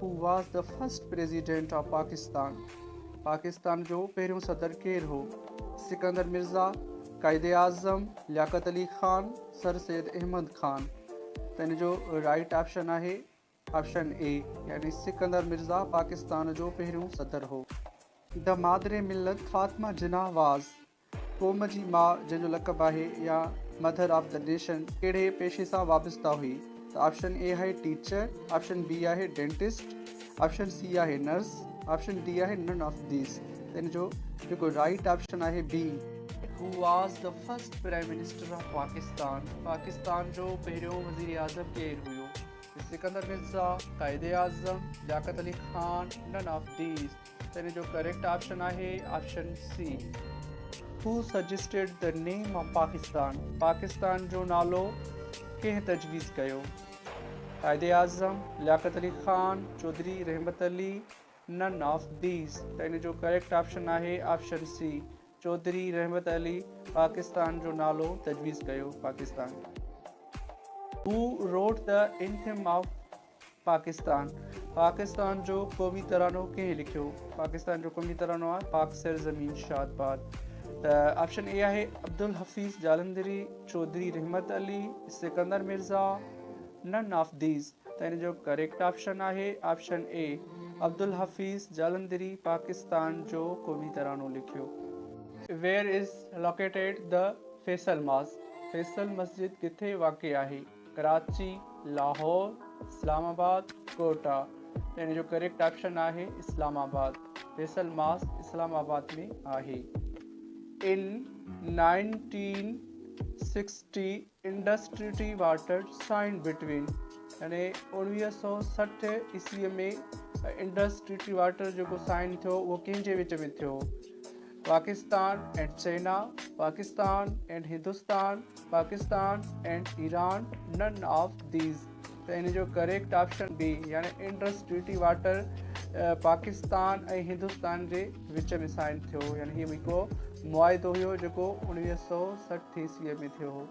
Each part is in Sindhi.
Who was the first president of Pakistan? Pakistan جو پهريون صدر ڪير هو؟ سڪندر مرزا، قائد اعظم، لياقت علي خان، سر سيد احمد خان. ته ان جو رائيٽ آپشن آهي آپشن اي يعني سڪندر مرزا پاڪستان جو پهريون صدر هو. The مادر ملت فاطمه جناح واز قوم جي ماء جنهن جو لقب آهي يا مڌر آف the nation ڪهڙي پيشي سان وابسته هئي ته آپشن اي آهي ٽيچر، آپشن بي آهي ڊينٽسٽ، آپشن سي آهي نرس، آپشن ڊي آهي نن آف these. ته ان جو جيڪو رائيٽ آپشن آهي B. Who was the first prime minister of Pakistan? Pakistan جو پهريون وزيراعظم ڪير هيو؟ Sikandar Mirza, Quaid Azam, Liaquat Ali Khan, none of these. ته ان جو ڪريڪٽ آپشن آهي option C. Who suggested the name of Pakistan? Pakistan جو نالو ڪنهن تجويز ڪيو؟ Quaid Azam, Liaquat Ali Khan, Chaudhry Rahmat Ali, none of these. ته ان جو ڪريڪٽ آپشن آهي آپشن سي، چوڌري رحمت علي پاڪستان جو نالو تجويز ڪيو Pakistan. Who wrote the anthem of Pakistan? Pakistan جو قومي ترانو ڪنهن لکيو؟ پاڪستان جو قومي ترانو آهي پاڪ سر زمين شاد باد. ته آپشن اي آهي Abdul Hafeez Jalandhari, Chaudhry Rahmat Ali, Sikandar Mirza, none of these. ته ان جو ڪريڪٽ آپشن آهي آپشن اي عبدالحفيظ جالنڌري پاڪستان جو قومي ترانو لکيو. Where is located the Faisal mosque? Faisal Masjid ڪٿي واقع آهي؟ ڪراچي، لاهور، اسلام آباد، ڪوئٽا. ته ان جو ڪريڪٽ آپشن آهي اسلام آباد. فيصل ماسڪ اسلام آباد ۾ آهي. In 1960 Indus treaty water signed between يعني 1960 عيسوي ۾ انڊس ٽريٽي واٽر جيڪو سائن ٿيو اهو ڪنهن جي وچ ۾ ٿيو؟ Pakistan and China, Pakistan and Hindustan, Pakistan and Iran, none of these. ته ان جو ڪريڪٽ آپشن بي يعني Indus treaty water Pakistan ۽ Hindustan جي وچ ۾ سائن ٿيو يعني هي هڪ معاهدو هيو جيڪو 1960 عيسوي ۾ ٿيو هو.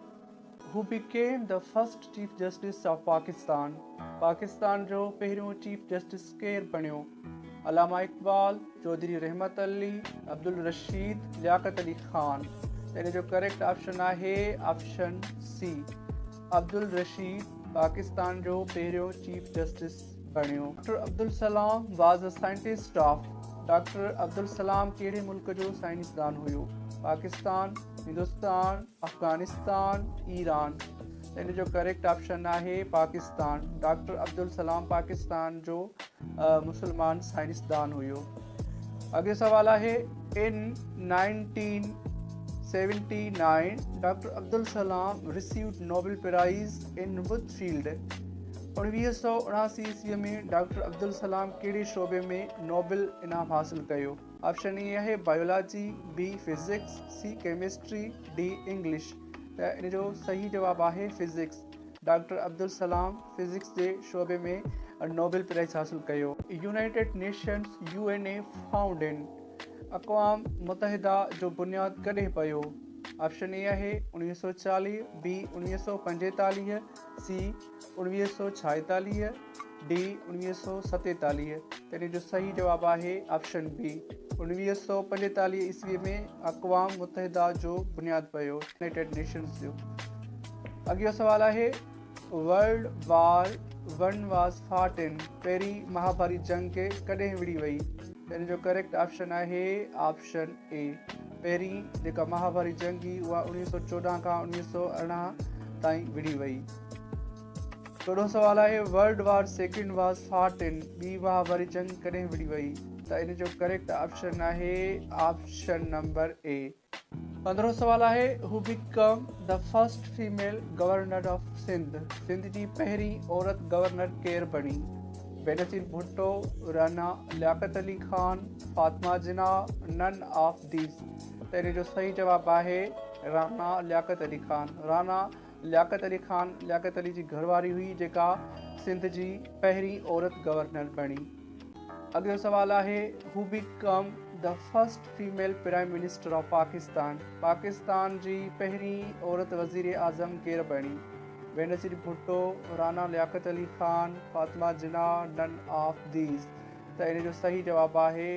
Who became the first chief justice of Pakistan? Pakistan جو پهريون چيف جسٽس ڪير بڻيو؟ علامه اقبال، چوڌري رحمت علي، عبدالرشيد، لياقت علي خان. ته ان جو ڪريڪٽ آپشن آهي آپشن سي عبدالرشيد پاڪستان جو پهريون چيف جسٽس بڻيو. Doctor Abdul Salam was a scientist of doctor Abdul Salam ڪهڙي ملڪ جو سائنسدان هيو؟ پاڪستان، هندستان، افغانستان، ايران. ته ان جو ڪريڪٽ آپشن آهي پاڪستان. ڊاڪٽر عبدالسلام پاڪستان جو مسلمان سائنسدان هيو. اڳيون سوال آهي in 1979 doctor Abdul Salam received Nobel prize in which field? 1979 عيسوي ۾ ڊاڪٽر عبدالسلام ڪهڙي شعبي ۾ نوبل انعام حاصل ڪيو؟ آپشن اي آهي biology, B physics, C chemistry, D English. ته ان جو صحيح جواب آهي فزڪس. ڊاڪٽر عبدالسلام فزڪس جي شعبي ۾ نوبل پرائز حاصل ڪيو. United Nations, U N A, found in اقوام متحده جو بنياد ڪڏهن پيو؟ آپشن اي آهي 1940، بي 1945، سي 1946، ڊي 1947. ته ان جو صحيح جواب آهي آپشن بي 1945 عيسوي ۾ اقوام متحده جو بنياد پيو، يونائيٽيڊ نيشنز جو. اڳيون سوال آهي world war one was fought in پهرين مهاڀاري جنگ ڪڏهن وڙهي وئي؟ ته ان جو ڪريڪٽ آپشن آهي آپشن اي پهرين جيڪا مهاڀاري جنگ هئي اها 1914 کان 1918 تائين وڙهي وئي. چوڏهون سوال آهي world war second was fought in ٻي مهاڀاري جنگ ڪڏهن وڙهي وئي؟ ته ان جو ڪريڪٽ آپشن آهي آپشن نمبر اي. پندرهون سوال آهي who became the first female governor of Sindh? Sindh جي پهرين عورت گورنر ڪير بڻي؟ Benazir Bhutto, Rana Liaquat Ali Khan, Fatima Jinnah, none of these. ته ان جو صحيح جواب آهي رانا لياقت علي خان. رانا لياقت علي خان لياقت علي جي گهر واري هئي جيڪا سنڌ جي پهرين عورت گورنر بڻي. اڳيون سوال آهي who became the first female prime minister of Pakistan? Pakistan جي پهرين عورت وزير اعظم ڪير بڻي؟ Benazir Bhutto, Rana Liaquat Ali Khan, Fatima Jinnah, none of these. ته ان جو صحيح جواب آهي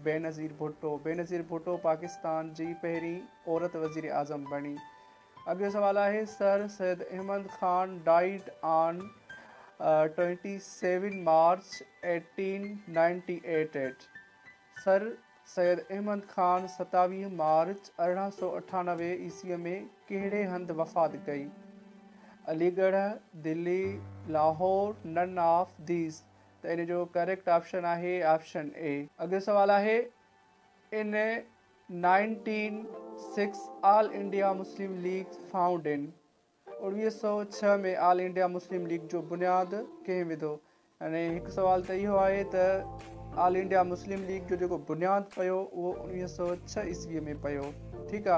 بينظير ڀٽو. بينظير ڀٽو پاڪستان جي پهرين عورت وزير اعظم بڻي. اڳيون سوال آهي sir Syed Ahmed Khan died on 27 March 1898 at. Sir Syed Ahmed Khan 27 march 1898 عيسويء ۾ ڪهڙي هنڌ وفات ڪئي؟ Aligarh, Delhi, Lahore, none of these. ته ان جو ڪريڪٽ آپشن آهي آپشن اي. اڳيون سوال آهي in 1906 all India Muslim league found in. 1906 ۾ all India Muslim league جو بنياد ڪنهن وڌو؟ يعني هڪ سوال ته اهو آهي ته آل انڊيا مسلم ليگ جو جيڪو بنياد پيو اهو 1906 عيسوي ۾ پيو، ٺيڪ آ،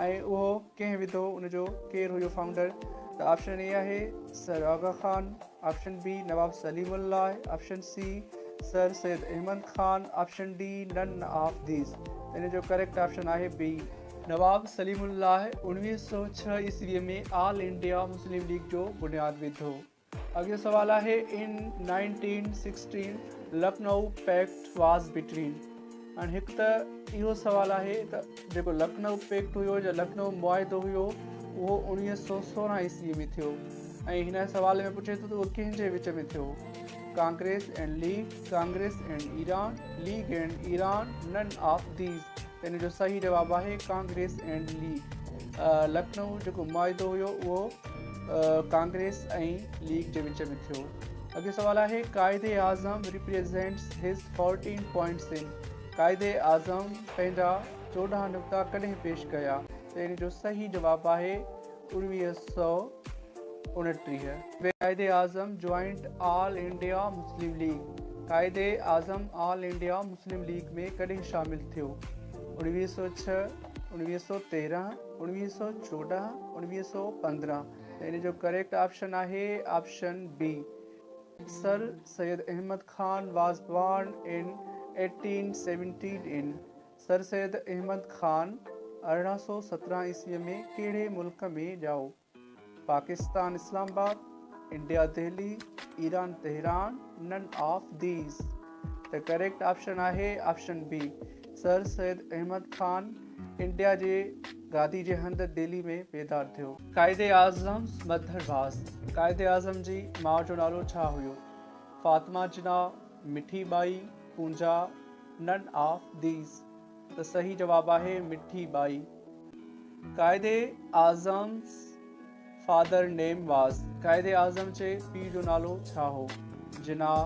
۽ اهو ڪنهن وڌو، ان جو ڪير هيو فائونڊر؟ ته آپشن اي آهي sir Aga Khan, option B Nawab Salimullah, option C sir Syed Ahmed Khan, option D none of these. ان جو ڪريڪٽ آپشن آهي بي. نواب سليم الله 1906 عيسوي ۾ آل انڊيا مسلم ليگ جو بنياد وڌو. اڳيون سوال آهي in 1916 Lucknow pact was between. هاڻي هڪ ته اهو سوال آهي ته جيڪو لکنؤ پيڪٽ هيو يا لکنؤ معاهدو هيو اهو 1916 عيسوي ۾ ٿيو، ۽ هن سوال ۾ پڇي ٿو ته اهو ڪنهن جي وچ ۾ ٿيو؟ Congress and league, Congress and Iran, league and Iran, none of these. ته ان جو صحيح جواب آهي ڪانگريس اينڊ ليگ. لکنؤ جيڪو معاهدو هيو اهو ڪانگريس ۽ ليگ جي وچ ۾ ٿيو. اڳيون سوال آهي Quaid Azam represents his 14 points in. Quaid Azam پنهنجا 14 نقطا ڪڏهن پيش ڪيا؟ ته ان جو صحيح جواب آهي 1929. Quaid Azam joined all India Muslim league. Quaid Azam all India Muslim league ۾ ڪڏهن شامل ٿيو؟ 1906، 1913، 1914، 1915. ته ان جو ڪريڪٽ آپشن آهي option B. Sir Syed Ahmed Khan was born in 1817 in. Sir Syed Ahmed Khan 1817 عيسويء ۾ ڪهڙي ملڪ ۾ ڄائو؟ Pakistan Islamabad, India Delhi, Iran Tehran, none of these. ته ڪريڪٽ آپشن آهي option B. Sir Syed Ahmed Khan India جي گادي جي هنڌ دهلي ۾ پيدا ٿيو. قائد اعظم's mother was. Quaid Azam جي ماء جو نالو ڇا هيو؟ Fatima Jinnah, Mithi Bai, Poonja, none of these. ته صحيح جواب آهي Mithi Bai. Quaid Azam's father name was. Quaid Azam جي پيء جو نالو ڇا هو؟ Jinnah,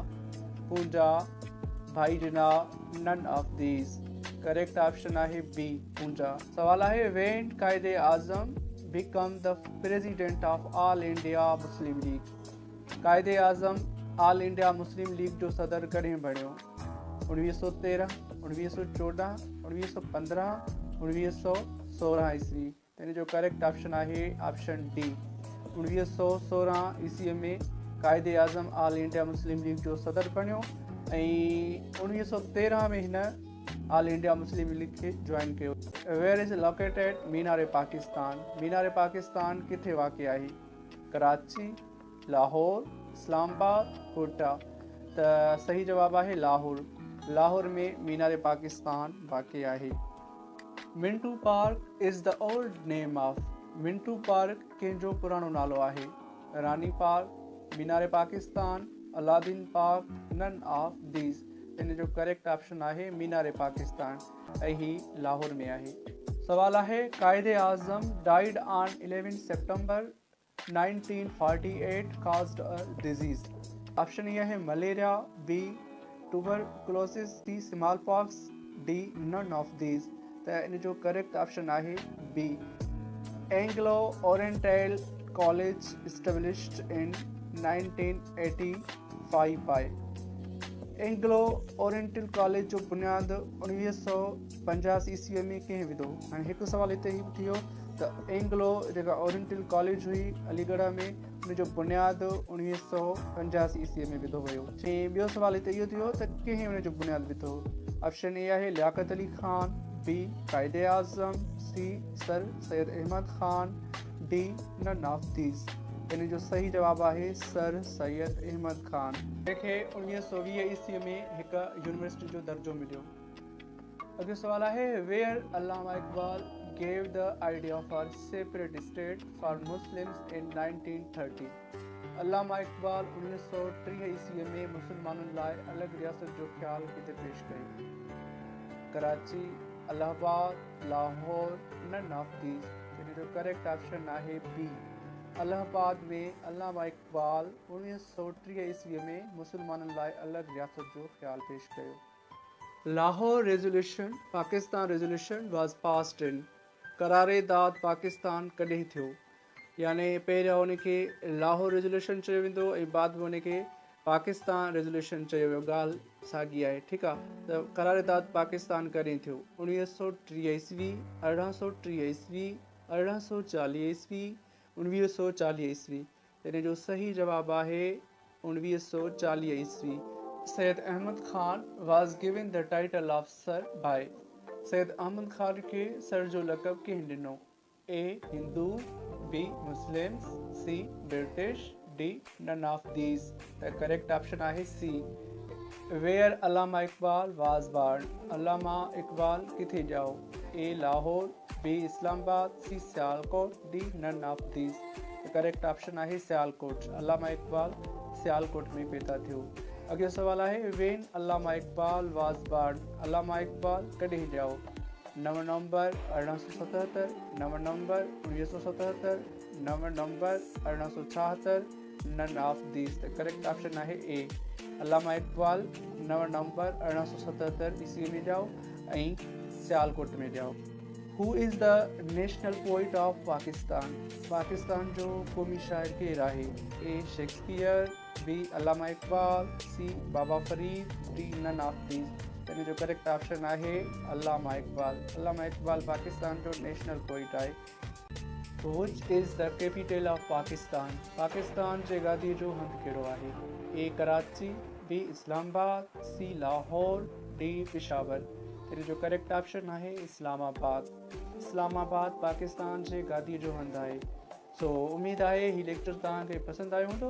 Poonja, Bhai Jinnah, none of these. Correct option آهي بي پونجا. سوال آهي when Quaid Azam become the president of all India Muslim league. Quaid Azam all India Muslim league جو صدر ڪڏهن بڻيو؟ 1913، 1914، 1915، 1916 عيسوي. ته ان جو ڪريڪٽ آپشن آهي آپشن ڊي 1916 عيسوي ۾ Quaid Azam all India Muslim league جو صدر بڻيو ۽ 1913 ۾ هن آل انڊيا مسلم ليگ کي جوائن ڪيو. Where is located Minar Pakistan. Minar Pakistan ڪٿي واقع آهي؟ ڪراچي، لاهور، اسلام آباد، ڪوئٽا. ته صحيح جواب آهي لاهور. لاهور ۾ مينار پاڪستان واقع آهي. Minto park is the old name of. Minto park ڪنهن جو پراڻو نالو آهي؟ Rani park, Minar Pakistan, Alauddin park, none of these. ان جو ڪريڪٽ آپشن آهي مينار پاڪستان ۽ هي لاهور ۾ آهي. سوال آهي Quaid Azam died on 11 September 1948 caused a disease. Option A آهي malaria, B tuberculosis, C smallpox, D none of these. ته ان جو ڪريڪٽ آپشن آهي B. Anglo oriental college established in 1985 by. Anglo oriental college جو بنياد 1985 عيسوي ۾ ڪنهن وڌو؟ هاڻي هڪ سوال هتي هي به ٿي ويو ته اينگلو جيڪا اورينٽل ڪاليج هئي علي ڳڙهه ۾ ان جو بنياد 1985 عيسوي ۾ وڌو ويو. ۽ ٻيو سوال هتي اهو ٿي ويو ته ڪنهن ان جو بنياد وڌو؟ آپشن اي آهي Liaquat Ali Khan, B Quaid Azam, C sir Syed Ahmed Khan, D none of these. ان جو صحيح جواب آهي سر سيد احمد خان. جنهن کي 1920 عيسويء ۾ هڪ يونيورسٽي جو درجو مليو. اڳيون سوال آهي Where Allama Iqbal gave the idea for separate state for Muslims in 1930 Allama Iqbal 1930 عيسويء ۾ مسلمانن لاء الڳ رياست جو خيال ڪٿي پيش ڪيو؟ Karachi, Allahabad, Lahore, none of these. ان جو ڪريڪٽ آپشن آهي بي الله آباد ۾ علامه اقبال 1930 عيسويء ۾ مسلمانن لاء الڳ رياست جو خيال پيش ڪيو. Lahore resolution, Pakistan resolution was passed in قرارداد پاڪستان ڪڏهن ٿيو؟ يعني پهريان ان کي لاهور ريزوليوشن چيو ويندو ۽ بعد ۾ ان کي پاڪستان ريزوليوشن چيو ويو ڳالهه ساڳي آهي ٺيڪ آ ته قرارداد پاڪستان ڪڏهن ٿيو 1930 عيسوي 1830 عيسوي 1840 عيسوي 1940 عيسوي ته ان جو صحيح جواب آهي 1940 عيسوي. Syed Ahmed Khan was given the title of Sir by Syed Ahmed Khan کي سر جو لقب ڪنهن ڏنو؟ A Hindu B Muslims C British D none of these ته ڪريڪٽ آپشن آهي C Where Allama Iqbal was born Allama Iqbal ڪٿي ڄائو؟ A Lahore B Islamabad C Sialkot D none of these ته ڪريڪٽ آپشن آهي سيالڪوٽ علامه اقبال سيالڪوٽ ۾ پيدا ٿيو. اڳيون سوال آهي When Allama Iqbal was born Allama Iqbal ڪڏهن ڄائو؟ نو نومبر 1877 نو نومبر 1977 نو نومبر 1876 نن آف these ته ڪريڪٽ آپشن آهي اي علامه اقبال نو نومبر 1877 عيسوي ۾ ڄائو ۽ سيالڪوٽ ۾ ڄائو. Who is the national poet of Pakistan Pakistan جو قومي شاعر ڪير آهي؟ A Shakespeare B Allama Iqbal C Baba Farid D none of these ته ان جو ڪريڪٽ آپشن آهي علامه اقبال علامه اقبال پاڪستان جو نيشنل پوئٽ آهي. Which is the capital of Pakistan Pakistan جي گاديء جو هنڌ ڪهڙو آهي؟ A Karachi B Islamabad C Lahore D Peshawar ان جو ڪريڪٽ آپشن آهي اسلام آباد اسلام آباد پاڪستان جي گاديء جو هنڌ آهي. سو اميد آهي هي ليڪچر توهان کي پسند آيو هوندو.